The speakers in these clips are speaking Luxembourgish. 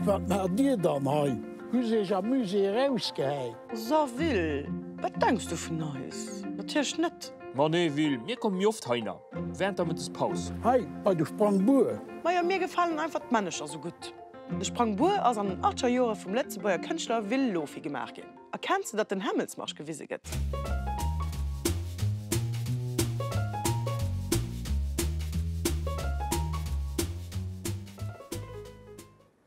Wat maacht Dir dann hei? Hu se iech am Musée erausgehäit? So Will, wat denks du vun eis? Natierlech net! Ma nee Will, mir komme méi oft heiner, während der Mëttespaus. Hei bei de Sprangbuer. Majo, mir gefalen einfach d'Männecher sou gutt. De Sprangbuer ass an den achtzeger Jore vum Lëtzebuerger Kënschtler Will Lofy gemaach ginn. A kenns de, datt den Hämmelsmarsch gewise gëtt?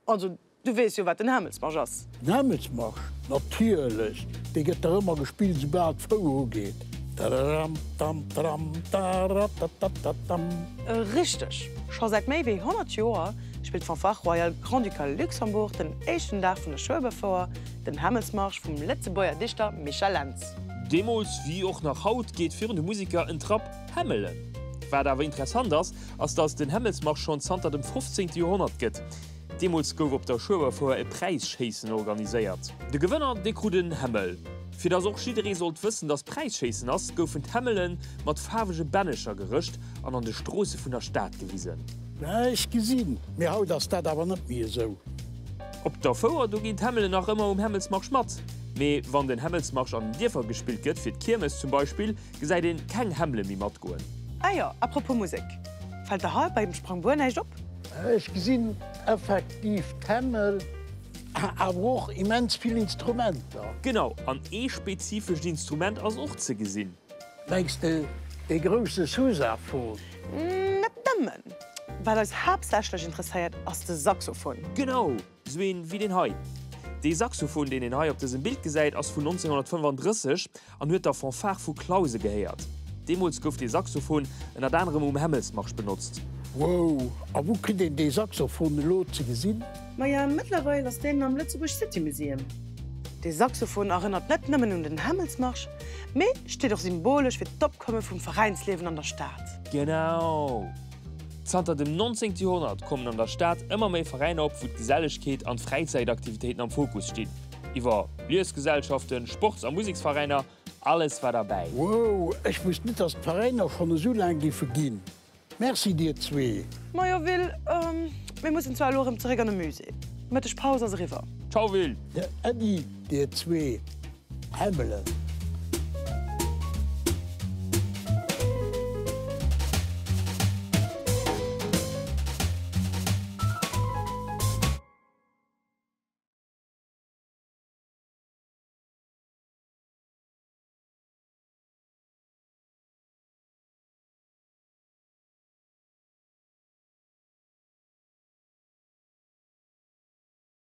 Also, du weess jo, wat den Hämmelsmarsch ass? Den Hämmelsmarsch? Natierlech! Dee gëtt dach ëmmer gespillt, soubal d'Fouer ugeet. Tararam tam tram taratatatatam. Richteg! Scho säit méi wéi 100 Joer spillt d'Fanfare Royale Grand-Ducale Luxembourg den éischten Dag vun der Schueberfouer den Hämmelsmarsch vum Lëtzebuerger Dichter Michel Lentz. Deemools wéi och nach haut geet virun de Musiker en Trapp Hämmelen. Wat awer interessant ass, ass datt et den Hämmelsmarsch schonn zanter dem 15. Joerhonnert gëtt. Deemools gouf op der Schueberfouer e Präisschéissen organiséiert. De Gewënner, dee krut en Hämmel. Fir datt och jidderee sollt wëssen, datt Präisschéissen ass, goufen d'Hämmele mat faarwege Bännecher gerëscht an an de Stroosse vun der Stad gewisen. Ech gesinn, mee haut ass dat awer net méi esou. Op der Fouer, do ginn d'Hämmelen nach ëmmer um Hämmelsmarsch mat. Mee wann den Hämmelsmarsch an den Dierfer gespillt gëtt, fir d'Kiermes zum Beispill, Gesäit een keng Hämmele méi matgoen. Ah jo, à propos Musek, fällt der hei beim Sprangbuer näischt op? Ech gesinn effektiv d'Hämmel, awer och immens vill Instrumenter. Genau, an ee spezifescht Instrument ass och ze gesinn. Mengs de dee grousse Sousaphon? Net nëmmen. Wat eis haaptsächlech interesséiert, ass de Saxophon. Genau! Sou een wéi deen hei. Dee Saxophon, deen een hei op dësem Bild gesäit, ass vun 1935 an huet der Fanfare vu Clausen gehéiert. Deemools gouf dee Saxophon ënnert anerem um Hämmelsmarsch benotzt. Wow, a wou kritt een dee Saxophon elo ze gesinn? Maja, mëttlerweil ass deen am Lëtzebuerg City Museum. Dee Saxophon erënnert net nëmmen un den Hämmelsmarsch, mee steet och symbolesch fir d'Opkomme vum Veräinsliewen an der Stad. Genau! Zanter dem 19. Joerhonnert kommen an der Stad ëmmer méi Veräiner op, wou d'Gesellegkeet an d'Fräizäitaktivitéiten am Fokus stinn. Iwwer Liesgesellschaften, Sports a Museksveräiner, alles war derbäi. Wow, ech wusst net dass d'Veräiner schon esou laang géife ginn. Merci dir zwee. Majo Will, mir mussen zwar elo erëm zeréck an de Musée, d'Mëttegpaus ass eriwwer. Ciao Will! Äddi dir zwee Hämmelen.